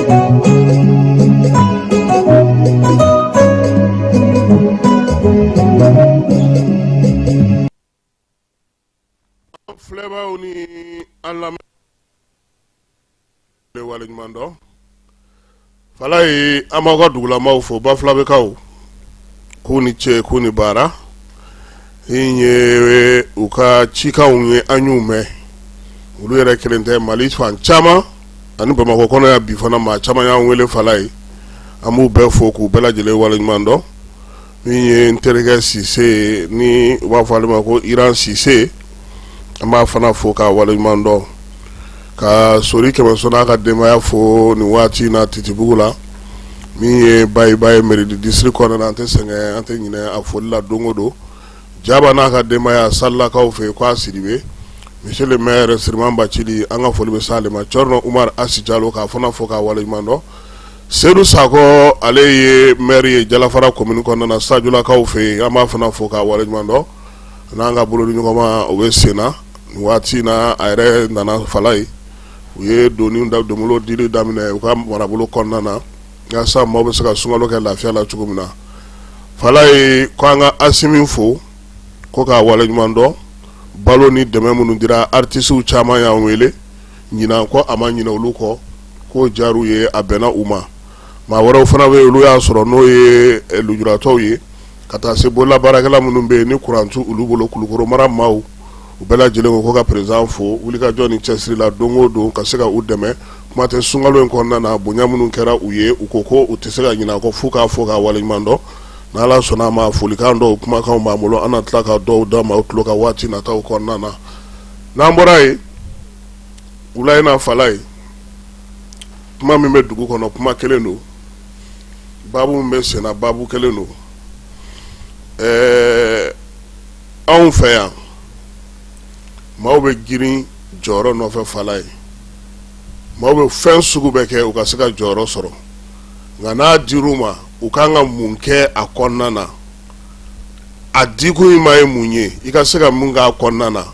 Filɛbaaw ni an lamɛn waleɲuman dɔn Falaye, an b'aw ka dugulamaw fo, Bafulabɛkaw k'u ni ce, k'u ni baara. Min ye u ka cikanw ye, an y'u mɛn. Olu yɛrɛ kelen tɛ, Mali fan caman ani Bamakɔ kɔnɔ yan bi fana, maa caman y'an wele Falaye. An b'u bɛɛ fo k'u bɛɛ lajɛlen waleɲuman dɔn. Min ye n terikɛ Sise ni u b'a fɔ ale ma ko Iran Sise, an b'a fana fo k'a waleɲuman dɔn, ka Sori Kɛmɛso n'a ka denbaya fo nin waati in na Titibugu la. Min ye Bayiba ye Meridi district kɔnɔna na, an tɛ sɛgɛn, an tɛ ɲinɛ a foli la don o don. Jaba n'a ka denbaya Salilakaw fɛ yen, k'a Sidibe, monsieur le maire Siriman Bacili, an ka foli bɛ s'ale ma. Cɔrɔnɔ Umar Asi Jalo, k'a fana fo k'a waleɲuman dɔn. Sedu Sakɔ, ale ye maire ye Jalafara commune kɔnɔna na, Sajolakaw fɛ yen, an b'a fana fo k'a waleɲuman dɔn. N'an ka bolodiɲɔgɔnma o bɛ sen na nin waati in na, a yɛrɛ nana Falaye, u ye doni da donbolo dili daminɛ u ka marabolo kɔnɔna na, yaasa maaw bɛ se ka sunkalo kɛ lafiya la cogo min na. Falaye ko an ka Asimi fo ko k'a waleɲuman dɔn, balo ni dɛmɛ minnu dira artisiw caman y'an wele ɲinan, ko a ma ɲinɛ olu kɔ, k'o diyar'u ye, a bɛnna u ma. Maa wɛrɛw fana bɛ yen, olu y'a sɔrɔ n'o ye lujuratɔw ye, ka taa se bololabaarakɛla minnu bɛ yen ni kuran t'u olu bolo, Kulukoro mara maaw, u bɛɛ lajɛlen ko ka président fo wulikajɔ ni cɛsiri la don o don ka se ka u dɛmɛ. Kuma tɛ sunkalo in kɔnɔna na, bonya minnu kɛra u ye, u ko ko u tɛ se ka ɲinɛ a kɔ f'u k'a fo k'a waleɲuman dɔn. N'Ala sɔnna a ma, folikan dɔw, kumakanw b'an bolo, an na tila ka dɔw da maaw tulo kan waati nataw kɔnɔna na. N'an bɔra yen, wula in na Falaye, kuma min bɛ dugu kɔnɔ, kuma kelen don, baabu min bɛ senna, baabu kelen don. Anw fɛ yan, maaw bɛ girin jɔyɔrɔ nɔfɛ Falaye, maaw bɛ fɛn sugu bɛɛ kɛ u ka se ka jɔyɔrɔ sɔrɔ, nka n'a dir'u ma, u kan ka mun kɛ a kɔnɔna na? A dikun in ma ye mun ye? I ka se ka mun k'a kɔnɔna na?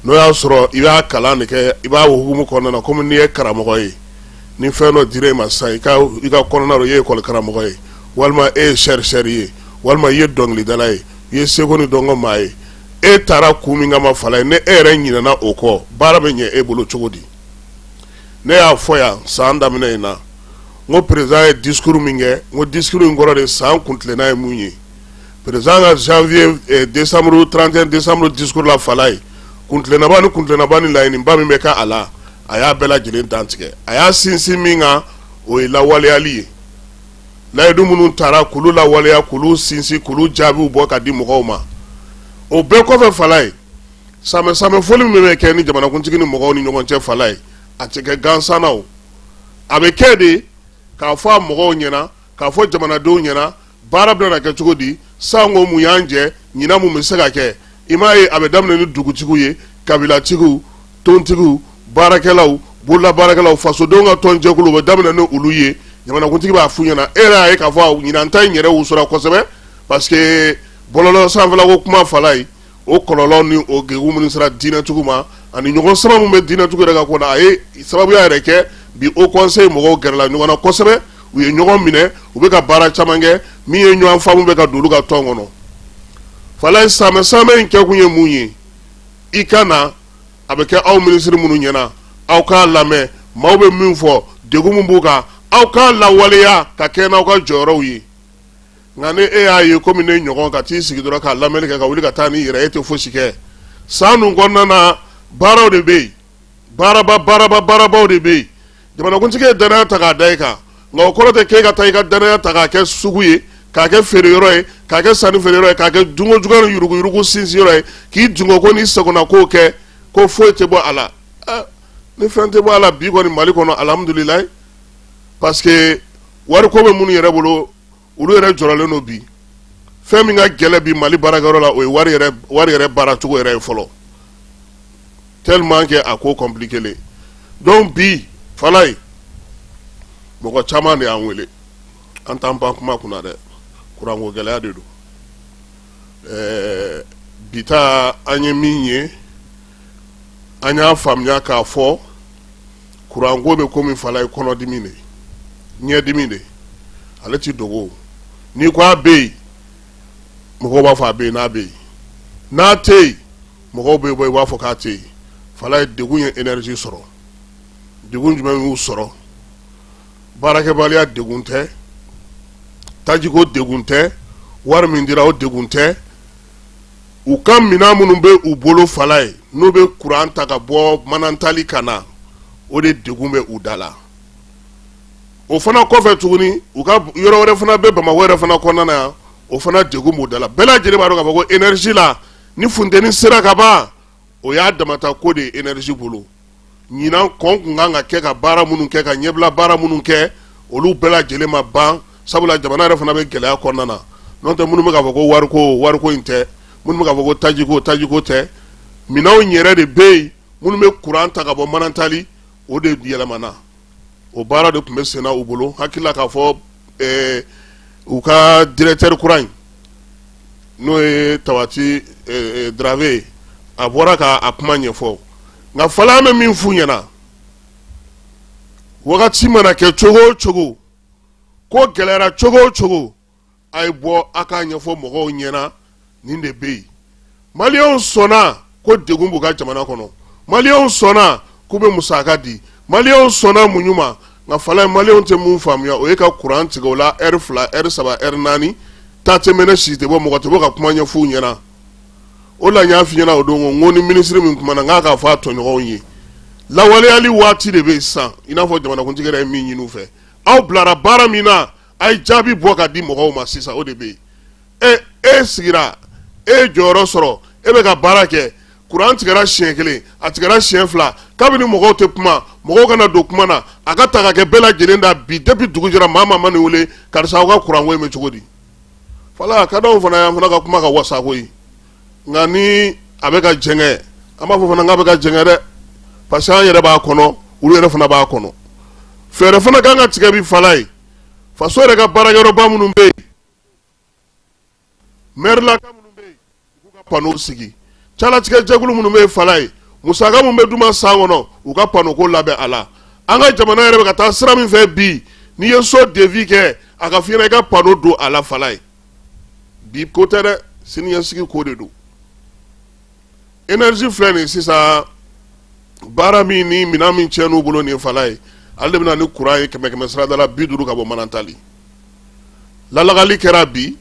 N'o y'a sɔrɔ i b'a kalan de kɛ, i b'a hukumu kɔnɔna na, komi n'i ye karamɔgɔ ye, ni fɛn dɔ dira e ma sisan, i ka kɔnɔna i ye école karamɔgɔ ye, walima e ye chercheur ye, walima i ye dɔnkilidala ye, i ye seko ni dɔnko maa ye, e taara kun min kama Falaye, ni e yɛrɛ ɲinɛna o kɔ, baara bɛ ɲɛ e bolo cogo di? Ne y'a fɔ yan san daminɛ in na, n ko président ye discours min kɛ, n ko discours in kɔrɔ de san kuntilenna ye mun ye. Président ka janvier, décembre, 31 décembre discours la Falaye, kuntilennaba ni kuntilennaba ni laɲiniba min bɛ kɛ a la, a y'a bɛɛ lajɛlen dantigɛ. A y'a sinsin min kan, o ye lawaleyali ye. Layidu minnu taara, k'olu lawaleya, k'olu sinsin, k'olu jaabiw bɔ ka di mɔgɔw ma. O bɛɛ kɔfɛ Falaye, samɛ samɛ foli min bɛ kɛ ni jamanakuntigi ni mɔgɔw ni ɲɔgɔn cɛ Falaye, a tɛ kɛ gansan na o. A bɛ kɛ de k'a fɔ a mɔgɔw ɲɛna, k'a fɔ jamanadenw ɲɛna, baara bɛna kɛ cogo di, sanko mun y'an jɛ, ɲinan mun bɛ se ka kɛ. I m'a ye, a bɛ daminɛ ni dugutigiw ye, kabilatigiw, tontigiw, baarakɛlaw, bololabaarakɛlaw, fasodenw ka tɔnjɛkulu, bɛ daminɛ ni olu ye. Jamanakuntigi b'a f'u ɲɛna. E yɛrɛ y'a ye k'a fɔ ɲinan ta in yɛrɛ wusura kosɛbɛ, parce que bɔlɔlɔ sanfɛla ko kuma Falaye, o kɔlɔlɔ ni o degun minnu sera diinɛtigiw ma ani ɲɔgɔn sama min bɛ diinɛtigiw yɛrɛ ka ko la, a ye sababuya yɛrɛ kɛ bi haut conseil mɔgɔw gɛrɛla ɲɔgɔn na kosɛbɛ, u ye ɲɔgɔn minɛ, u bɛ ka baara caman kɛ min ye ɲɔgɔn faamu bɛ ka don olu ka tɔn kɔnɔ. Falaye, samɛ samɛ in kɛkun ye mun ye? I ka na, a bɛ kɛ aw minisiri minnu ɲɛna, aw k'a lamɛn, maaw bɛ min fɔ, degun min b'u kan, aw k'a lawaleya ka kɛ n'aw ka jɔyɔrɔw ye. Nka ni e y'a ye komi ne ɲɔgɔn ka t'i sigi dɔrɔn k'a lamɛnni kɛ ka wuli ka taa n'i yɛrɛ, e tɛ fosi kɛ. San dun kɔnɔna na, baaraw de bɛ yen, baaraba baaraba baarabaw de bɛ yen. Jamanakuntigi ye danaya ta k'a da i kan, nka o kɔrɔ tɛ k'e ka taa i ka danaya ta k'a kɛ sugu ye, k'a kɛ feereyɔrɔ ye, k'a kɛ sanni feereyɔrɔ ye, k'a kɛ dunko juguya ni yuruguyurugu sinsinyɔrɔ ye, k'i dunko ko n'i sagona kow kɛ ko foyi tɛ bɔ a la. Ni fɛn tɛ bɔ a la bi kɔni Mali kɔnɔ, alhamdulilayi, parce que wariko bɛ minnu yɛrɛ bolo, olu yɛrɛ jɔrɔlen don bi. Fɛn min ka gɛlɛn bi Mali baarakɛyɔrɔ la, o ye wari yɛrɛ, wari yɛrɛ baaracogo yɛrɛ ye fɔlɔ, tellement que a ko compliqué len. Donc bi Falaye, mɔgɔ caman de y'an wele, an t'an pan kuma kunna dɛ, kuranko gɛlɛya de don. Bi ta, an ye min ye, an y'a faamuya k'a fɔ kuranko bɛ komi Falaye kɔnɔdimi de ye. ɲɛdimi de, ale ti dogo. N'i ko a bɛ yen, mɔgɔw b'a fɔ a bɛ yen. N'a bɛ yen, n'a tɛ yen, mɔgɔw bɛ bɔ i b'a fɔ k'a tɛ yen. Falaye, degun ye énergie sɔrɔ. Degun jumɛn y'u sɔrɔ? Baarakɛbaliya degun tɛ, tajiko degun tɛ, wari min dira o degun tɛ. U ka minɛn minnu bɛ u bolo, Falaye, n'u bɛ kuran ta ka bɔ Manantali ka na, o de degun bɛ u da la. O fana kɔfɛ tuguni, u ka yɔrɔ wɛrɛ fana bɛ Bamakɔ yɛrɛ fana kɔnɔna na yan, o fana degun b'u da la. Bɛɛ lajɛlen b'a dɔn k'a fɔ ko énergie la, ni funteni sera ka ban, o y'a damata ko de ye énergie bolo. Ɲinan kɔn kun kan ka kɛ ka baara minnu kɛ, ka ɲɛbila baara minnu kɛ, olu bɛɛ lajɛlen ma ban, sabula jamana yɛrɛ fana bɛ gɛlɛya kɔnɔna na. N'o tɛ, minnu bɛ k'a fɔ ko wariko, wariko in tɛ, minnu bɛ k'a fɔ ko tajiko, tajiko tɛ, minɛnw yɛrɛ de bɛ yen minnu bɛ kuran ta ka bɔ Manantali, o de yɛlɛmana. O baara de tun bɛ senna u bolo. Hakili la k'a fɔ u ka directeur kura in, n'o ye Tawati Dramé ye, a bɔra k'a kuma ɲɛfɔ. Nka Falaye, an bɛ min f'u ɲɛna, wagati mana kɛ cogo o cogo, ko gɛlɛyara cogo o cogo, a ye bɔ a k'a ɲɛfɔ mɔgɔw ɲɛna, nin de bɛ yen. Maliyɛnw sɔnna ko degun b'u ka jamana kɔnɔ, maliyɛnw sɔnna k'u bɛ musaka di, maliyɛnw sɔnna muɲu ma. Nka Falaye, maliyɛnw tɛ mun faamuya, o ye ka kuran tigɛ o la ɛri 2, ɛri 3, ɛri 4, ta tɛ mɛnɛ, si tɛ bɔ, mɔgɔ tɛ bɔ ka kuma ɲɛf'u ɲɛna. O la n y'a f'i ɲɛna o don, ko ni minisiri min kumana, n k'a k'a fɔ a tɔɲɔgɔnw ye, lawaleyali waati de bɛ yen sisan. I n'a fɔ jamanakuntigi yɛrɛ ye min ɲini u fɛ, aw bilara baara min na, a ye jaabi bɔ ka di mɔgɔw ma sisan, o de bɛ yen. E e sigira, e ye jɔyɔrɔ sɔrɔ, e bɛ ka baara kɛ, kuran tigɛra siɲɛ kelen, a tigɛra siɲɛ fila, kabini mɔgɔw tɛ kuma, mɔgɔw kana don kuma na, a ka ta ka kɛ bɛɛ lajɛlen da bi. Depuis dugu jɛra, maa maa ma nin wele, karisa, aw ka kuranko in bɛ cogo di? Falaye, a ka d'anw fana ye, an fana ka kuma ka wasa koyi. Nka ni a bɛ ka jɛngɛ, an b'a fɔ fana k'a bɛ ka jɛngɛ dɛ, parce que an yɛrɛ b'a kɔnɔ, olu yɛrɛ fana b'a kɔnɔ. Fɛɛrɛ fana kan ka tigɛ bi, Falaye. Faso yɛrɛ ka baarakɛyɔrɔba minnu bɛ yen, mɛrilaka minnu bɛ yen, u k'u ka panneau sigi. Calatigɛ jɛkulu minnu bɛ yen, Falaye, musaka min bɛ d'u ma san kɔnɔ, u ka panneau ko labɛn a la. An ka jamana yɛrɛ bɛ ka taa sira min fɛ bi, n'i ye so devis kɛ, a ka f'i ɲɛna i ka panneau don a la. Falaye, bi ko tɛ dɛ, siniɲɛsigi ko de don. Énergie filɛ nin sisan, baara min ni minɛn min tiɲɛn'u bolo nin, Falaye, ale de bɛna ni kuran ye kɛmɛ kɛmɛ sirada la 50 ka bɔ Manantali. Lalagali kɛra bi,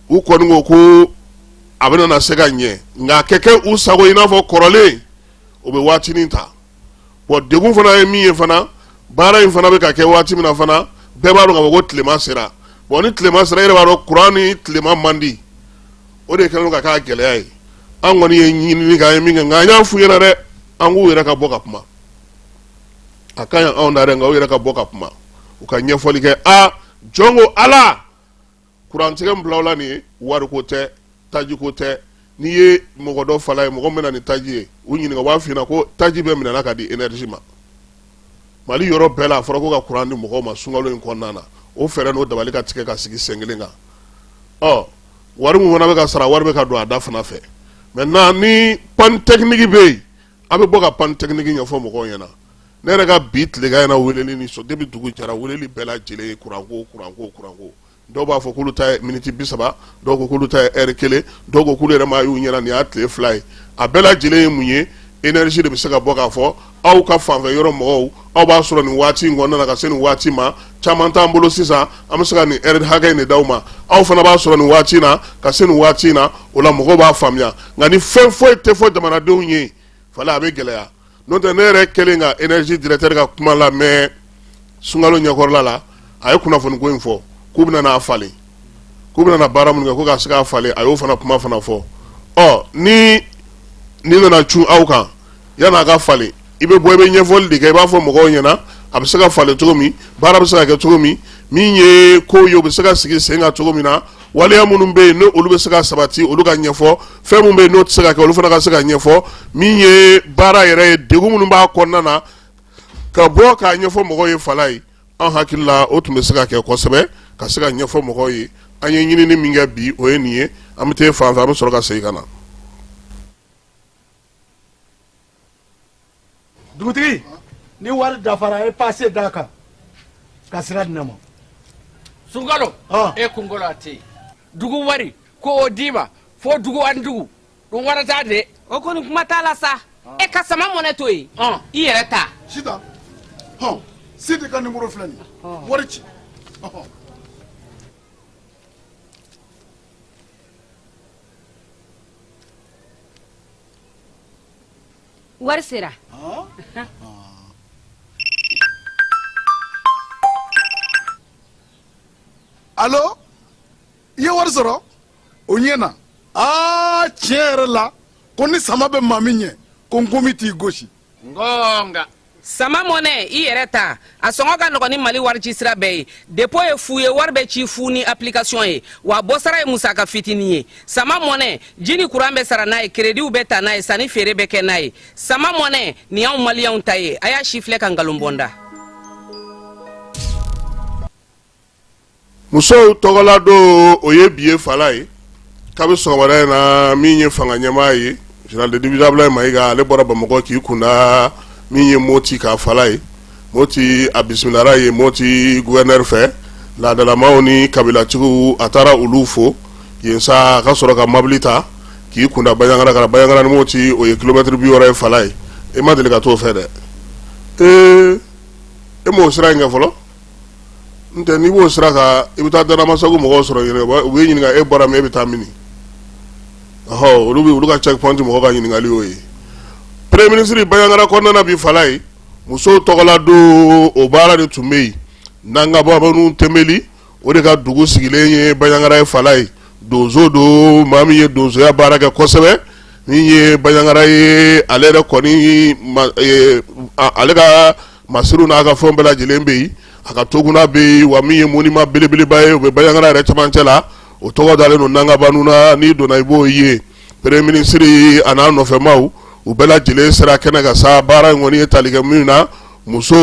u kɔni ko ko a bɛna na se ka ɲɛ, nka a kɛ kɛ u sago i n'a fɔ kɔrɔlen, o bɛ waatinin ta. Bon, degun fana ye min ye fana, baara in fana bɛ ka kɛ waati min na fana, bɛɛ b'a dɔn k'a fɔ ko tilema sera. Bon, ni tilema sera, e yɛrɛ b'a dɔn kuran ni tilema man di, o de kɛlen don ka k'a gɛlɛya ye. An kɔni ye ɲinini kɛ, an ye min kɛ, nka an y'a f'u ɲɛna dɛ, an k'u yɛrɛ ka bɔ ka kuma. A ka ɲi anw na dɛ, nka u yɛrɛ ka bɔ ka kuma, u ka ɲɛfɔli kɛ. A jɔn ko Ala, kurantigɛ min bila aw la nin ye, wariko tɛ, tajiko tɛ. N'i ye mɔgɔ dɔ Falaye, mɔgɔ min bɛ na ni taji ye, u ɲininka, u b'a f'i ɲɛna ko taji bɛɛ minɛna ka di énergie ma. Mali yɔrɔ bɛɛ la, a fɔra ko ka kuran di mɔgɔw ma sunkalo in kɔnɔna na. O fɛɛrɛ n'o dabali ka tigɛ ka sigi sen kelen kan. Ɔ, wari min fana bɛ ka sara, wari bɛ ka don a da fana fɛ. Maintenant, ni panne technique bɛ yen, a bɛ bɔ ka panne technique ɲɛfɔ mɔgɔw ɲɛna. Ne yɛrɛ ka bi tilegan in na, weleli ni sɔ, depuis dugu jɛra, weleli bɛɛ lajɛlen ye kuranko, kuranko, kuranko. Dɔw b'a fɔ k'olu ta ye miniti 30, dɔw ko k'olu ta ye ɛri kelen, dɔw ko k'olu yɛrɛ ma y'u ɲɛna nin y'a tile 2 ye. A bɛɛ lajɛlen ye mun ye? Énergie de bɛ se ka bɔ k'a fɔ aw ka fanfɛ yɔrɔ mɔgɔw, aw b'a sɔrɔ nin waati in kɔnɔna na ka se nin waati ma, caman t'an bolo sisan, an bɛ se ka nin ɛri hakɛ in de d'aw ma, aw fana b'a sɔrɔ nin waati in na ka se nin waati in na. O la mɔgɔw b'a faamuya. Nka ni fɛn foyi tɛ fɔ jamanadenw ye, Falaye, a bɛ gɛlɛya. N'o tɛ, ne yɛrɛ kɛlen ka énergie directeur ka kuma lamɛn sunkalo ɲɛkɔrɔla la, a ye kunnafoni ko in fɔ k'u bɛna n'a falen, k'u bɛna na baara minnu kɛ ko ka se k'a falen, a y'o fana kuma fana fɔ. Ɔ, ni nin nana cun aw kan, yan'a ka falen, i bɛ bɔ, i bɛ ɲɛfɔli de kɛ, i b'a fɔ mɔgɔw ɲɛna a bɛ se ka falen cogo min, baara bɛ se ka kɛ cogo min, min ye ko ye, o bɛ se ka sigi sen kan cogo min na, waleya minnu bɛ yen n'olu bɛ se ka sabati, olu ka ɲɛfɔ, fɛn minnu bɛ yen n'o tɛ se ka kɛ, olu fana ka se ka ɲɛfɔ, min ye baara yɛrɛ ye, degun minnu b'a kɔnɔna na, ka bɔ k'a ɲɛfɔ mɔgɔw ye. Falaye, an hakili la, o tun bɛ se ka kɛ kosɛbɛ, ka se ka ɲɛfɔ mɔgɔw ye. An ye ɲinini min kɛ bi, o ye nin ye. An bɛ taa fan fɛ, an bɛ sɔrɔ ka segin ka na. Dugutigi, ni wari dafara, e pase d'a kan. Ka sira di ne ma. Sunkalo, e kunkolo a tɛ yen. Dugu wari ko o d'i ma fo dugu ani dugu dun wara t'a de. O kɔni kuma t'a la sa. E ka sama mɔnɛ to yen, i yɛrɛ ta. Sitan, hɔn, Sidi ka nimoro filɛ nin ye, wari ci. Ɔhɔn. Wari sera. Alo, i ye wari sɔrɔ? O ɲɛna. Aa, tiɲɛ yɛrɛ la, ko ni sama bɛ maa min ɲɛ, ko nkomi t'i gosi. Ngonga. Sama mɔnɛ, i yɛrɛ ta, a sɔngɔ ka nɔgɔn ni Mali warici sira bɛɛ ye. Dépôt ye fu ye, wari bɛ ci fu ni application ye, wa bɔsara ye musaka fitinin ye. Sama mɔnɛ, ji ni kuran bɛ sara n'a ye, kerediw bɛ ta n'a ye, sanni feere bɛ kɛ n'a ye. Sama mɔnɛ nin y'anw maliyɛnw ta ye. A y'a si filɛ ka nkalon bɔ n da. Musow tɔgɔla don, o ye bi ye fala ye. Kabi sɔgɔmada in na, min ye fanga ɲɛmaa ye, général de division Abdoulaye Mayiga, ale bɔra Bamakɔ k'i kunda min ye Moti ka fala ye. Moti, a bisimilara ye Moti gouverneur fɛ, laadalamaw ni kabilatigiw, a taara olu fo yen sa, ka sɔrɔ ka mabili ta k'i kunda Banjagara ka na. Banjagara ni Moti, o ye kilomɛtiri 60 ye fala ye. E ma deli ka t'o fɛ dɛ? Ee, e m'o sira in kɛ fɔlɔ? N tɛ, n'i b'o sira kan, i bɛ taa Danamasagu mɔgɔw sɔrɔ yen, u b'i ɲininka e bɔra min, e bɛ taa min. Ɔhɔ, olu bɛ olu ka checkpoint mɔgɔw ka ɲininkali y'o ye. Premier ministre Banjagara kɔnɔna na bi fala ye, musow tɔgɔla don, o baara de tun bɛ yen. Nangababanu Tɛnbeli, o de ka dugu sigilen ye Banjagara ye fala ye. Donso don, maa min ye donsoya baara kɛ kosɛbɛ. Min ye Banjagara ye, ale yɛrɛ kɔni, ale ka masiriw n'a ka fɛn bɛɛ lajɛlen bɛ yen, a ka toguna bɛ yen, wa min ye monument belebeleba ye, o bɛ Banjagara yɛrɛ cɛmancɛ la, o tɔgɔ dalen don Nangabanu na. N'i donna, i b'o ye. Premier ministre a n'a nɔfɛmaw, u bɛɛ lajɛlen sera kɛnɛ kan sa. Baara in kɔni ye tali kɛ min na, musow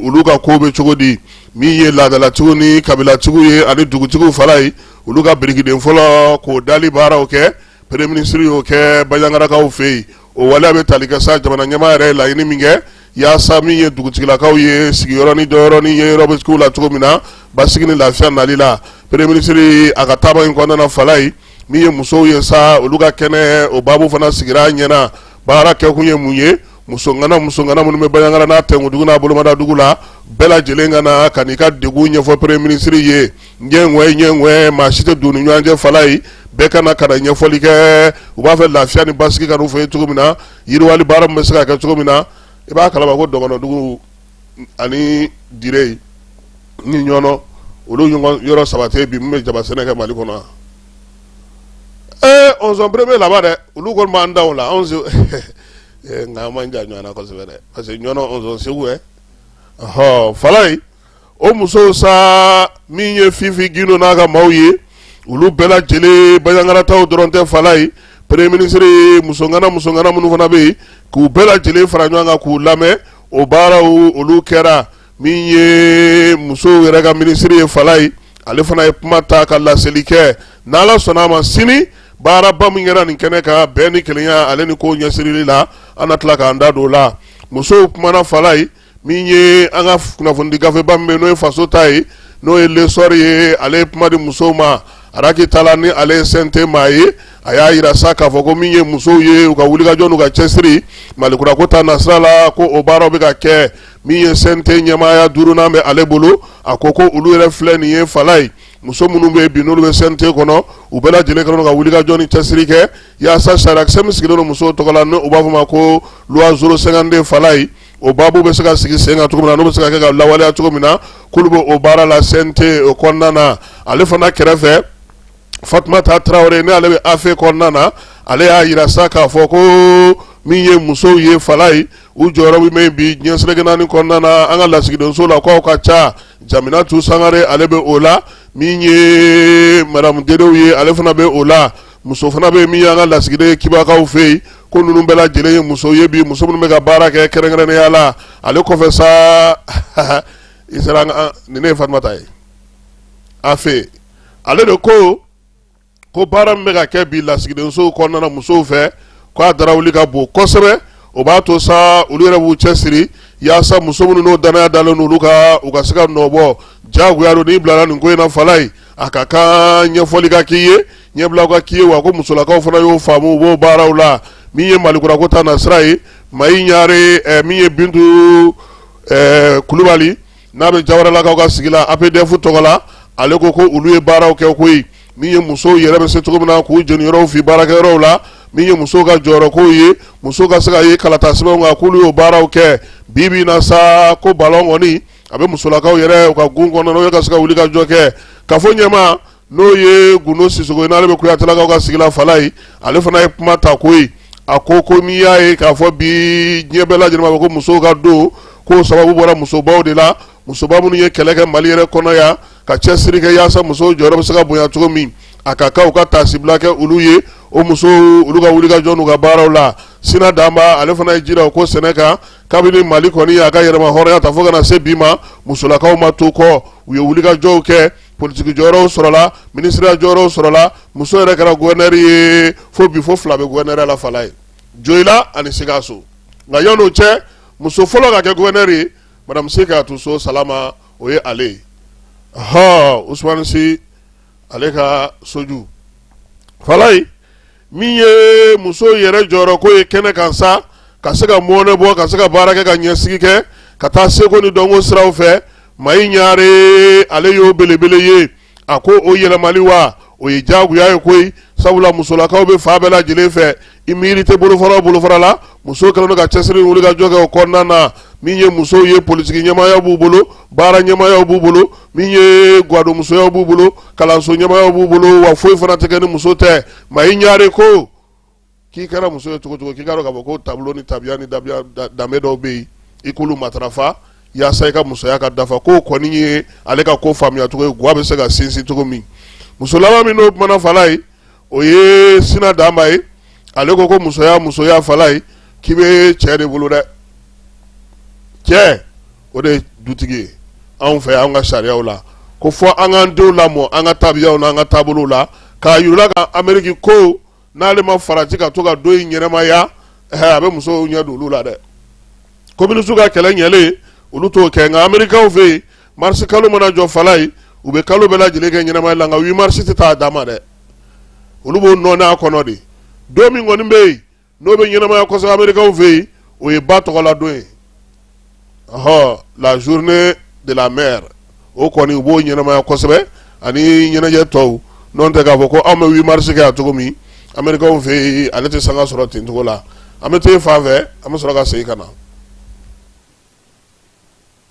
olu ka ko bɛ cogo di, min ye laadalatigiw ni kabilatigiw ye ani dugutigiw fala ye, olu ka birikiden fɔlɔ k'o dali baaraw kɛ, premier ministre y'o kɛ Banjagarakaw fɛ yen. O waleya bɛ tali kɛ sa, jamana ɲɛmaa yɛrɛ ye laɲini min kɛ yaasa min ye dugutigilakaw ye sigiyɔrɔ ni dɔyɔrɔ ni yɔrɔ bɛ k'u la cogo min na, basigi ni lafiya nali la. Premier ministre a ka taama in kɔnɔna na fala ye, min ye musow ye sa, olu ka kɛnɛ, o baabu fana sigira a ɲɛna. Baara kɛkun ye mun ye? Musoŋana musoŋana minnu bɛ Banjagara n'a tɛnkudugu n'a bolomadadugu la, bɛɛ lajɛlen ka na ka n'i ka degun ɲɛfɔ premier ministre ye. Ɲɛŋɛ ɲɛŋɛ, maa si tɛ don ni ɲɔgɔn cɛ fala ye, bɛɛ ka na ka na ɲɛfɔli kɛ. U b'a fɛ lafiya ni basigi ka n'u fɛ cogo min na, yiriwali baara min bɛ se ka kɛ cogo min na. I b'a kalama ko Dɔgɔnɔdugu ani Dire ni Ɲɔnɔ, olu ɲɔgɔn yɔrɔ saba tɛ bi min bɛ jaba sɛnɛ kɛ Mali kɔnɔ. Ee, on sont premier là-bas dɛ, olu kɔni b'an da o la. Anw nka an man jan ɲɔgɔn na kosɛbɛ dɛ, parce que Ɲɔnɔ, on sont Segu. Ɛ ɔhɔ, fala ye, o musow sa, min ye Fifi Gindo n'a ka maaw ye, olu bɛɛ lajɛlen, Banjagarataw dɔrɔn tɛ fala ye. Premier ministre musoŋana musoŋana minnu fana bɛ yen, k'u bɛɛ lajɛlen fara ɲɔgɔn kan k'u lamɛn, o baaraw olu kɛra. Min ye musow yɛrɛ ka minisiri ye fala ye, ale fana ye kuma ta ka laseli kɛ. N'Ala sɔnna a ma, sini baaraba min kɛra nin kɛnɛ kan, bɛn ni kelenya ale ni ko ɲɛsirili la, an na tila k'an da don o la. Musow kumana fala ye. Min ye an ka kunnafonidi gafeba min bɛ n'o ye faso ta ye, n'o ye L'Essor ye, ale ye kuma di musow ma. Araki Tala, ni ale ye CNT maa ye, a y'a jira sa k'a fɔ ko min ye musow ye, u ka wulikajɔ n'u ka cɛsiri Malikura ko ta nasira la, ko o baaraw bɛ ka kɛ. Min ye CNT ɲɛmaaya duurunan bɛ ale bolo, a ko ko olu yɛrɛ filɛ nin ye fala ye, muso minnu bɛ bi n'olu bɛ CNT kɔnɔ, u bɛɛ lajɛlen kɛlen don ka wulikajɔ ni cɛsiri kɛ yaasa sariyakisɛ min sigilen don musow tɔgɔ la, n'u b'a fɔ ma ko loi 052 fala ye, o baabu bɛ se ka sigi sen kan cogo min na, n'o bɛ se ka kɛ ka lawaleya cogo min na, k'olu bɛ o baara la CNT o kɔnɔna na. Ale fana kɛrɛfɛ, Fatumata Tarawele, ni ale bɛ AFE kɔnɔna na, ale y'a jira sa k'a fɔ ko min ye musow ye fala ye, u jɔyɔrɔ bɛ bi diɲɛ seleke naani kɔnɔna na. An ka lasigidenso la k'aw ka ca, Jaminatu Sangare, ale bɛ o la. Min ye madame Dedew ye, ale fana bɛ o la. Muso fana bɛ min y'an ka lasigiden ye Kibakaw fɛ yen, ko ninnu bɛɛ lajɛlen ye muso ye bi, muso minnu bɛ ka baara kɛ kɛrɛnkɛrɛnnenya la. Ale kɔfɛ sa, i sera nin ne ye Fatumata ye AFE, ale de ko ko baara min bɛ ka kɛ bi lasigidensow kɔnɔna na musow fɛ, k'a darawuli ka bon kosɛbɛ. O b'a to sa olu yɛrɛ b'u cɛsiri yaasa muso minnu n'o danaya dalen olu kan u ka se ka nɔbɔ. Jagoya don, n'i bilala nin ko in na Falaye, a ka kan ɲɛfɔli ka k'i ye, ɲɛbila ka k'i ye. Wa ko musolakaw fana y'o faamu, u b'o baaraw la. Min ye Malikura ko ta nasira ye, Mayi Ɲare, min ye Bintu Kulubali n'a bɛ Jawaralakaw ka sigi la APDF tɔgɔ la, ale ko ko olu ye baaraw kɛ koyi. Min ye musow yɛrɛ bɛ se cogo min na k'u jeniyɔrɔw fi baarakɛyɔrɔw la, min ye musow ka jɔyɔrɔkow ye, musow ka se ka ye kalata sɛbɛnw kan, k'olu y'o baaraw kɛ. Bi bi in na sa, ko balon kɔni a bɛ musolakaw yɛrɛ u ka gun kɔnɔ, n'o ye ka se ka wuli ka jɔ kɛ. Kafo ɲɛmaa, n'o ye Gundo Sisoko ye, n'ale bɛ Kuyatelakaw ka sigi la Falaye, ale fana ye kuma ta koyi. A ko ko n'i y'a ye k'a fɔ bi diɲɛ bɛɛ lajɛlen b'a fɔ ko musow ka don, k'o sababu bɔra musobaw de la, musoba minnu ye kɛlɛ kɛ Mali yɛrɛ kɔnɔ yan, ka cɛsiri kɛ yaasa musow jɔyɔrɔ bɛ se ka bonya cogo min, a ka kan u ka taasibila kɛ olu ye, o musow olu ka wulikajɔ n'u ka baaraw la. Sina Danba, ale fana ye jira o ko sɛnɛ kan. Kabini Mali kɔni y'a ka yɛrɛma hɔrɔnya ta fo ka na se bi ma, musolakaw ma to kɔ, u ye wulikajɔw kɛ, politiki jɔyɔrɔw sɔrɔla, minisiriya jɔyɔrɔw sɔrɔla, muso yɛrɛ kɛra gouverneur ye. Fo bi, fo fila bɛ gouverneur la Falaye, Joyila ani Sikaso. Nka yan'o cɛ, muso fɔlɔ ka kɛ gouverneur ye, madame Sekatou So Salama, o ye ale ye. Hɔ, Usumani Si, ale ka soju Falaye, min ye muso yɛrɛ jɔyɔrɔ ko ye kɛnɛ kan sa, ka se ka mɔnɛ bɔ, ka se ka baara kɛ, ka ɲɛsigi kɛ, ka taa seko ni dɔnko siraw fɛ, Mayi Ɲare, ale y'o belebele ye. A ko o yɛlɛmali wa, o ye diyagoya ye koyi, sabula musolakaw bɛ fan bɛɛ lajɛlen fɛ. I miiri tɛ bolofara o bolofara la, musow kɛlen don ka cɛsiri wuli ka jɔ kɛ o kɔnɔna na. Min ye musow ye, politiki ɲɛmaaya b'u bolo, baara ɲɛmaaya b'u bolo, min ye gwadonmusoyaw b'u bolo, kalanso ɲɛmaaya b'u bolo, wa foyi fana tɛ kɛ ni muso tɛ. Mayi Ɲare ko k'i kɛra muso ye cogo cogo, k'i k'a dɔn k'a fɔ ko taabolo ni tabiya ni dabiya danbe dɔw bɛ yen, i k'olu matarafa yaasa i ka musoya ka dafa. K'o kɔni ye ale ka ko faamuya cogo ye, gwa bɛ se ka sinsin cogo min. Muso laban min n'o kumana Falaye, o ye Sina Danba ye. Ale ko ko musoya, musoya Falaye, k'i bɛ cɛ de bolo dɛ, cɛ o de ye dutigi ye anw fɛ, an ka sariyaw la. Ko fɔ an k'an denw lamɔ an ka tabiyaw n'an ka taabolow la, k'a yir'u la ka Ameriki ko n'ale ma farati ka to ka don in ɲɛnamaya, a bɛ musow ɲɛ don olu la dɛ. Communiste ka kɛlɛ ɲɛlen, olu t'o kɛ. Nka Amerikaw fɛ yen, marisi kalo mana jɔ Falaye, u bɛ kalo bɛɛ lajɛlen kɛ ɲɛnamaya la, nka 8 mars tɛ taa dama dɛ, olu b'o nɔɔni a kɔnɔ de. Don min kɔni bɛ yen n'o bɛ ɲɛnamaya kosɛbɛ Amerikaw fɛ yen, o ye ba tɔgɔla don ye, ɔhɔ, la journée de la mère, o kɔni u b'o ɲɛnamaya kosɛbɛ ani ɲɛnajɛ tɔw. N'o tɛ k'a fɔ ko anw bɛ 8 mars kɛ yan cogo min Amerikaw fɛ yen, ale tɛ sanga sɔrɔ ten cogo la. An bɛ taa fan fɛ, an bɛ sɔrɔ ka segin ka na.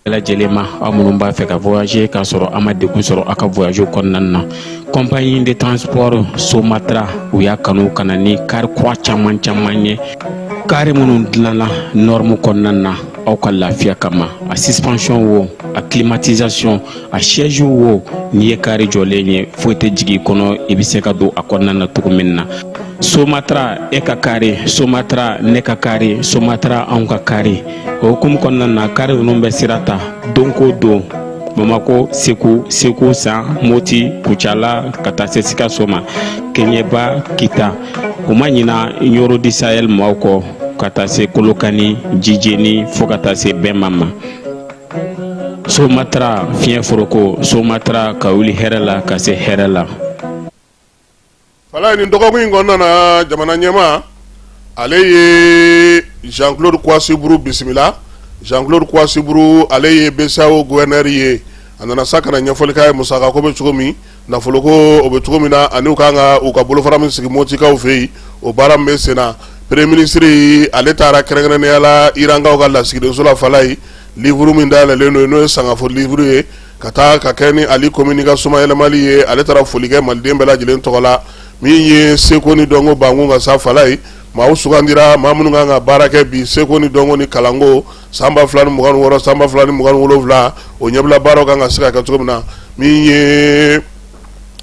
Bɛɛ lajɛlen ma, aw minnu b'a fɛ ka voyager k'a sɔrɔ a ma degun sɔrɔ aw ka voyage kɔnɔna na, compagnie de transport Somatra, u y'a kanu ka na ni kari kura caman caman ye, kari minnu dilanna norme kɔnɔna na aw ka lafiya kama. A suspension wo, a climatisation, a siège wo, n'i ye kari jɔlen ye, foyi tɛ jigin i kɔnɔ, i bɛ se ka don a kɔnɔna na cogo min na. Somatra, e ka kari Somatra, ne ka kari Somatra, anw ka kari. O hukumu kɔnɔna na, kari ninnu bɛ sira ta don ko don Bamako, Segu, Segu San, Moti, Kucala, ka taa se Sikaso ma, Kɛɲɛba, Kita. U ma ɲina Ɲɔrɔ du Sahel maaw kɔ, ka taa se Kolokani, Jijeni, fo ka taa se Bɛma ma. Somatra, fiɲɛ foroko Somatra, ka wuli hɛrɛ la ka se hɛrɛ la. Falaye, nin dɔgɔkun in kɔnɔna na, jamana ɲɛmaa, ale ye Jean Claude Kouassi Brou bisimila. Jean Claude Kouassi Brou, ale ye BCEAO gouverneur ye. A nana sa ka na ɲɛfɔli k'a ye musaka ko bɛ cogo min, nafolo ko o bɛ cogo min na, ani u kan ka u ka bolofara min sigi Motikaw fɛ yen, o baara min bɛ sen na. Premier ministre, ale taara kɛrɛnkɛrɛnnenya la Irankaw ka lasigidenso la Falaye, livre min dayɛlɛlen don, n'o ye Sangafo livre ye, ka taa ka kɛ ni Ali Khomeyini ka somayɛlɛmali ye. Ale taara foli kɛ maliden bɛɛ lajɛlen tɔgɔ la. Min ye seko ni dɔnko bankun ka sa Falaye, maaw sugandira, maa minnu kan ka baara kɛ bi seko ni dɔnko ni kalanko san 2026, san 2027, o ɲɛbila baaraw kan ka se ka kɛ cogo min na. Min ye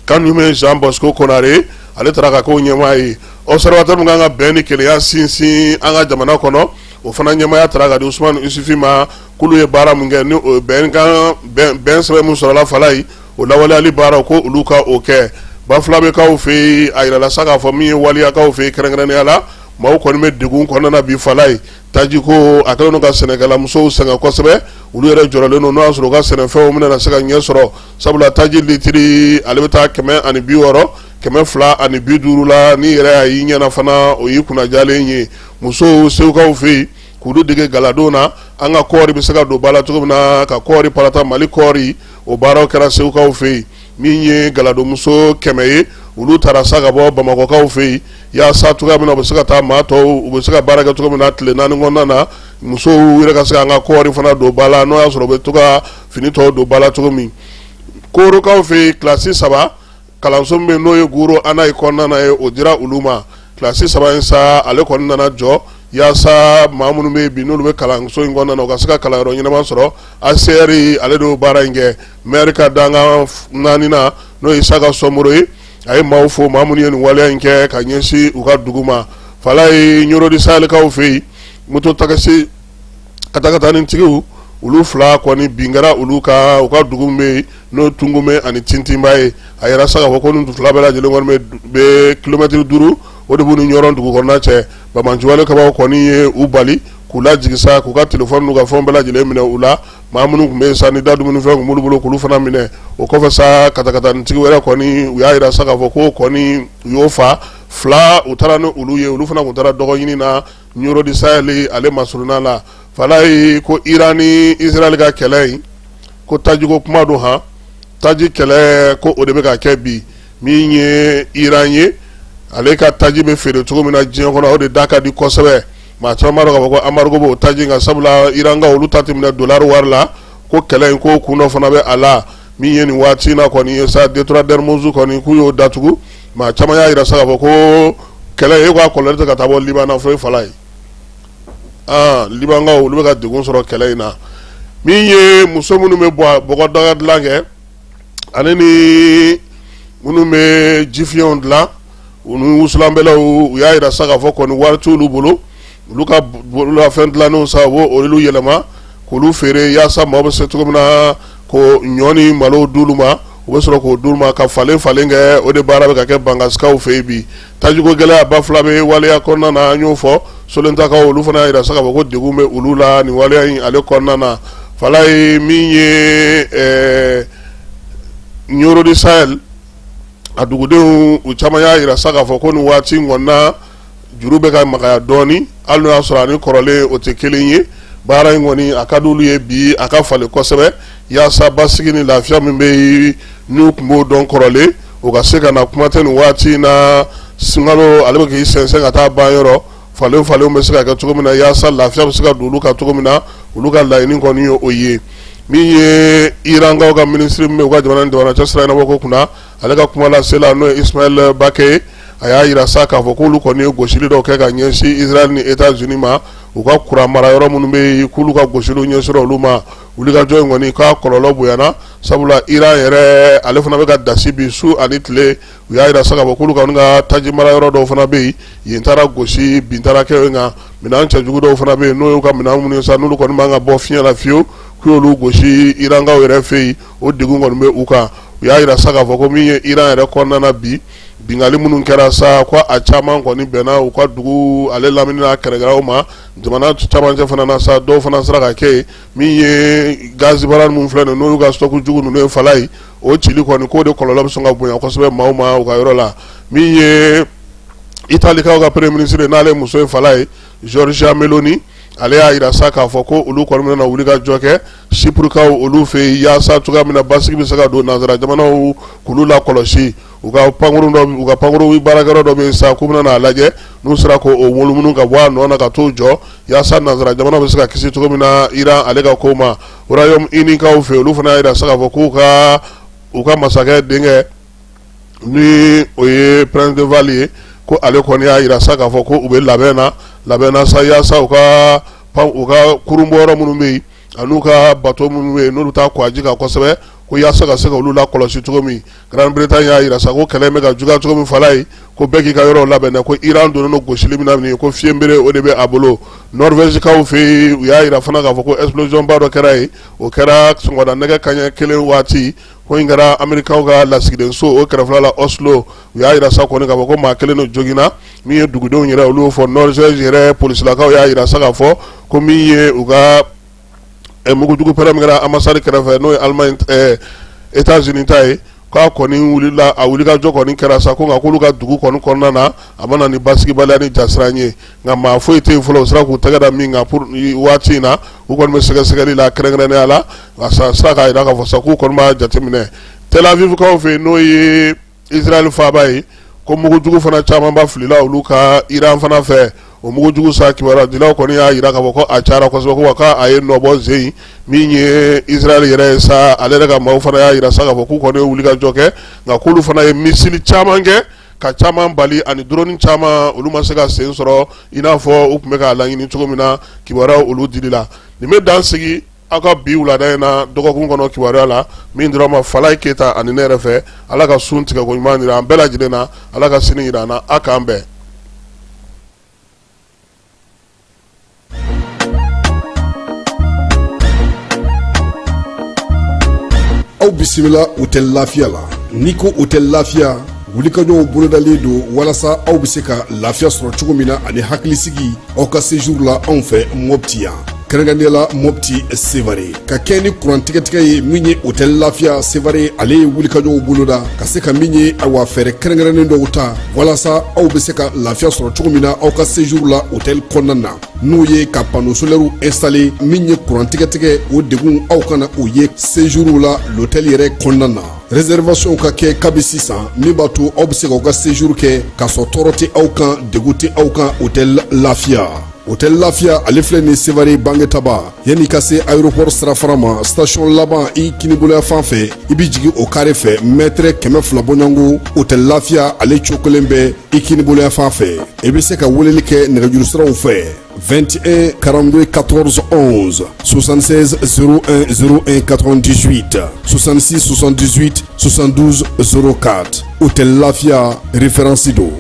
Kanume Jean Bosco Konare, ale taara ka k'o ɲɛmaa ye. Observatoire min kan ka bɛn ni kelenya sinsin an ka jamana kɔnɔ, o fana ɲɛmaaya taara ka di Usumani Isufi ma. K'olu ye baara min kɛ ni o bɛnkan bɛn sɛbɛn min sɔrɔla Falaye, o lawaleyali baaraw, ko olu ka o kɛ. Bafulabɛkaw fɛ yen, a yirala sa k'a fɔ min ye waliyakaw fɛ yen, kɛrɛnkɛrɛnnenya la Maaw kɔni bɛ degun kɔnɔna na bi Falaye. Tajiko a kɛlen don ka sɛnɛkɛlamusow sɛgɛn kosɛbɛ. Olu yɛrɛ jɔrɔlen don n'o y'a sɔrɔ u ka sɛnɛfɛnw bɛna na se ka ɲɛ sɔrɔ, sabula taji litiri ale bɛ taa 160, 250 la. N'i yɛrɛ y'a y'i ɲɛna fana, o y'i kunnajalen ye. Musow Segukaw fɛ yen, k'olu dege galadon na, an ka kɔɔri bɛ se ka don ba la cogo min na, ka kɔɔri parata, Mali kɔɔri, o baaraw kɛra Segukaw fɛ yen. Min ye galadonmuso 100 ye, olu taara sa ka bɔ Bamakɔkaw fɛ yen, yaasa cogoya min na u bɛ se ka taa maa tɔw, u bɛ se ka baara kɛ cogo min na tile 4 kɔnɔna na, musow yɛrɛ ka se ka an ka kɔɔri fana don ba la, n'o y'a sɔrɔ u bɛ to ka fini tɔw don ba la cogo min. Korokaw fɛ yen, kilasi 3 kalanso min bɛ yen, n'o ye Goro Anayi kɔnɔna na ye, o dira olu ma. Kilasi 3 in sa, ale kɔni nana jɔ yaasa maa minnu bɛ yen bi, n'olu bɛ kalanso in kɔnɔna na, u ka se ka kalanyɔrɔ ɲɛnama sɔrɔ. ACR ale de y'o baara in kɛ. Maire ka dankan naaninan, n'o ye Isaka Sɔmoro ye, a ye maaw fo, maa minnu ye nin waleya in kɛ ka ɲɛsin u ka dugu ma. Falaye, Ɲɔrɔ du Sahelikaw fɛ yen, moto takisi katakatanintigiw, olu fila kɔni bin kɛra olu kan u ka dugu min bɛ yen, n'o ye Tungume ani Tintinba ye. A yɛrɛ sa k'a fɔ ko nin fila bɛɛ lajɛlen kɔni bɛ kilomɛtiri 5, o de b'u ni Ɲɔrɔ dugu kɔnɔna cɛ. Banbaanciwale kabaw kɔni ye u bali k'u lajigin sa, k'u ka telefɔni n'u ka fɛnw bɛɛ lajɛlen minɛ u la. Maa minnu tun bɛ yen sa, ni da dumunifɛn tun b'olu bolo, k'olu fana minɛ. O kɔfɛ sa, katakatanintigi wɛrɛ kɔni, u y'a jira sa k'a fɔ ko kɔni u y'o fa fila, u taara ni olu ye. Olu fana tun taara dɔgɔ ɲini na Ɲɔrɔ du Sahel ale masurunna la. Falaye, ko Iran ni Israël ka kɛlɛ in, ko tajiko kuma don han, taji kɛlɛ ko o de bɛ ka kɛ bi. Min ye Iran ye, ale ka taji bɛ feere cogo min na diɲɛ kɔnɔ, o de da ka di kosɛbɛ. Maa caman b'a dɔn k'a fɔ ko embargo b'o taji kan, sabula Irankaw olu ta tɛ minɛ dolari wari la. Ko kɛlɛ in, ko kun dɔ fana bɛ a la. Min ye nin waati in na kɔni ye sa, détroit d'Ormuz kɔni, k'u y'o datugu. Maa caman y'a jira sa k'a fɔ ko kɛlɛ e k'a kɔlɔlɔ tɛ ka taa bɔ Liban na foyi. Falaye, aa, Libankaw olu bɛ ka degun sɔrɔ kɛlɛ in na. Min ye muso minnu bɛ bɔgɔ daga dilan kɛ, ani ni minnu bɛ jifiɲɛw dilan, u ni wusulanbɛlɛw, u y'a jira sa k'a fɔ kɔni wari t'olu bolo. Olu ka bololafɛn dilannenw sa, u b'o olu yɛlɛma k'olu feere, yaasa maaw bɛ se cogo min na ko ɲɔ ni malo d'olu ma, u bɛ sɔrɔ k'o d'u ma ka falen falen kɛ. O de baara bɛ ka kɛ Bangasikaw fɛ yen bi. Tajiko gɛlɛya Bafulabe waleya kɔnɔna na, an y'o fɔ. Solentakaw olu fana y'a jira sa k'a fɔ ko degun bɛ olu la nin waleya in ale kɔnɔna na. Falaye, min ye Ɲɔrɔ du Sahel a dugudenw, u caman y'a jira sa k'a fɔ ko nin waati in kɔnɔna juru bɛ ka magaya dɔɔnin, hali n'o y'a sɔrɔ ani kɔrɔlen o tɛ kelen ye. Baara in kɔni, a ka di olu ye bi a ka falen kosɛbɛ, yaasa basigi ni lafiya min bɛ yen, n'u tun b'o dɔn kɔrɔlen, o ka se ka na. Kuma tɛ nin waati in na, sunkalo ale bɛ k'i sɛnsɛn ka taa ban yɔrɔ, falen falenw bɛ se ka kɛ cogo min na, yaasa lafiya bɛ se ka don olu kan cogo min na. Olu ka laɲini kɔni ye o ye. Min ye Irankaw ka minisiri min bɛ u ka jamana ni jamana cɛ sira ɲɛnabɔ ko kunna, ale ka kuma lasela, n'o ye Ismaël Baqaei, a y'a jira sa k'a fɔ k'olu kɔni ye gosili dɔw kɛ ka ɲɛsin Israël ni États-Unis ma, u ka kuran mara yɔrɔ minnu bɛ yen, k'olu ka gosiliw ɲɛsinra olu ma. Wulikajɔ in kɔni, k'a kɔlɔlɔ bonyana, sabula Iran yɛrɛ ale fana bɛ ka dasi bi su ani tile. U y'a jira sa k'a fɔ k'olu kɔni ka taji mara yɔrɔ dɔw fana bɛ yen, yen taara gosi, bin taara kɛ yen kan. Minɛn cɛjugu dɔw fana bɛ yen, n'o y'u ka minɛn minnu ye sa, n'olu kɔni man ka bɔ fiɲɛ la fiyewu, k'u y'olu gosi Irankaw yɛrɛ fɛ yen. O degun kɔni bɛ u kan. U y'a jira sa k'a fɔ ko min ye Iran yɛrɛ kɔnɔna na bi, binkanni minnu kɛra sa, ko a caman kɔni bɛnna u ka dugu ale lamini n'a kɛrɛkɛrɛw ma. Jamana camancɛ fana na sa, dɔw fana sera ka kɛ yen. Min ye gazibara minnu filɛ nin, n'o y'u ka stock jugu ninnu ye, Falaye, o cili kɔni, k'o de kɔlɔlɔ bɛ sɔn ka bonya kosɛbɛ maaw ma u ka yɔrɔ la. Min ye Italikaw ka premier ministre, n'ale muso ye, Falaye, Giorgia Meloni, ale y'a jira sa k'a fɔ ko olu kɔni bɛna wuli ka jɔ kɛ Sipurukaw olu fɛ yen, yaasa cogoya min na basigi bɛ se ka don nansara jamanaw k'olu lakɔlɔsi. U ka pankurun dɔ, u ka pankurun baarakɛyɔrɔ dɔ bɛ yen sa, k'u bɛna n'a lajɛ n'u sera k'o munumunu ka bɔ a nɔ na ka t'o jɔ, yaasa nansara jamana bɛ se ka kisi cogo min na Iran ale ka ko ma. Royaume Uni kaw fɛ, olu fana y'a jira sa k'a fɔ k'u ka u ka masakɛ denkɛ, ni o ye Prince de Galles ye, ko ale kɔni y'a jira sa k'a fɔ ko u bɛ labɛn na sa, yaasa u ka kurunbɔyɔrɔ minnu bɛ yen, an'u ka bato minnu bɛ yen, n'olu taa kɔji kan kosɛbɛ, ko yaasa ka se ka olu lakɔlɔsi cogo min. Grande-Bretagne y'a jira sa ko kɛlɛ bɛ ka juguya cogo min Falaye, ko bɛɛ k'i ka yɔrɔ labɛn dɛ, ko Iran donnen don gosili min na nin ye, ko fiɲɛbere o de bɛ a bolo. Norvège-kaw fɛ yen, u y'a jira fana k'a fɔ ko explosion ba dɔ kɛra yen, o kɛra sɔgɔmada nɛgɛ kanɲɛ kelen waati. Ko in kɛra Amerikaw ka lasigidenso o kɛrɛfɛla la Oslo. U y'a jira sa kɔni k'a fɔ ko maa kelen de joginna, min ye dugudenw yɛrɛ olu y'o fɔ. Norvège yɛrɛ polisilakaw y'a jira sa k'a fɔ ko min ye u ka mugujugu pɛrɛn min kɛra ambassade kɛrɛfɛ, n'o ye Allemagne États-Unis ta ye, k'a kɔni wulila, a wulikajɔ kɔni kɛra sa, ko nka k'olu ka dugu kɔni kɔnɔna na, a ma na ni basigibaliya ni jasiran ye, nka maa foyi tɛ yen fɔlɔ u sera k'u tɛgɛ da min kan pour waati in na. U kɔni bɛ sɛgɛsɛgɛli la kɛrɛnkɛrɛnnenya la, nka sa sera k'a jira k'a fɔ sa k'u kɔni b'a jateminɛ. Tel Avivkaw fɛ yen, n'o ye Israël faaba ye, ko mugujugu fana camanba filila olu ka Iran fana fɛ. O mugujugu sa, kibaruya kɔni y'a jira k'a fɔ ko a cayara kosɛbɛ, ko wa k'a ye nɔbɔ zen. Min ye Israël yɛrɛ ye sa, ale yɛrɛ ka maaw fana y'a jira sa k'a fɔ k'u kɔni ye wulikajɔ kɛ, nka k'olu fana ye missile caman kɛ ka caman bali ani drone caman, olu ma se ka sen sɔrɔ i n'a fɔ u tun bɛ k'a laɲini cogo min na. Kibaruya olu dili la, nin bɛ dan sigi aw ka bi wulada in na dɔgɔkun kɔnɔ kibaruya la min dira ma Falaye Keyita ani ne yɛrɛ fɛ. Ala ka sun tigɛ ko ɲuman jira an bɛɛ lajɛlen na, Ala ka sini jira an na, a k'an bɛn. Aw bisimila Hôtel Lafiya la. N'i ko Hôtel Lafiya, wulikajɔw bolodalen don walasa aw bɛ se ka lafiya sɔrɔ cogo min na ani hakilisigi aw ka séjour la anw fɛ Mopti yan, kɛrɛnkɛrɛnnenya la Mopti Sevare. Ka kɛ ni kuran tigɛtigɛ ye, min ye Hôtel Lafiya Sevare, ale ye wulikajɔw boloda ka se ka min ye, awa, fɛɛrɛ kɛrɛnkɛrɛnnen dɔw ta walasa aw bɛ se ka lafiya sɔrɔ cogo min na aw ka séjour la hôtel kɔnɔna na, n'o ye ka panneau solaire installer. Min ye kuran tigɛtigɛ, o degun aw kana o ye séjour la l'hôtel yɛrɛ kɔnɔna na. Réservation ka kɛ kabi sisan, min b'a to aw bɛ se k'aw ka séjour kɛ k'a sɔrɔ tɔɔrɔ tɛ aw kan, degun tɛ aw kan. Hôtel Lafiya, Hôtel Lafiya, ale filɛ nin Sevare Bangetaba, yanni ka se aéroport sirafara ma, station laban i kiniboloya fan fɛ, i bɛ jigin o carré fɛ, mètre 200 bɔɲɔgɔnko, Hôtel Lafiya ale cokolen bɛ i kiniboloya fan fɛ. I bɛ se ka weleli kɛ nɛgɛjuru siraw fɛ: 21 42 14 11, 76 01 01 98, 66 78 72 04. Hôtel Lafiya, référence don.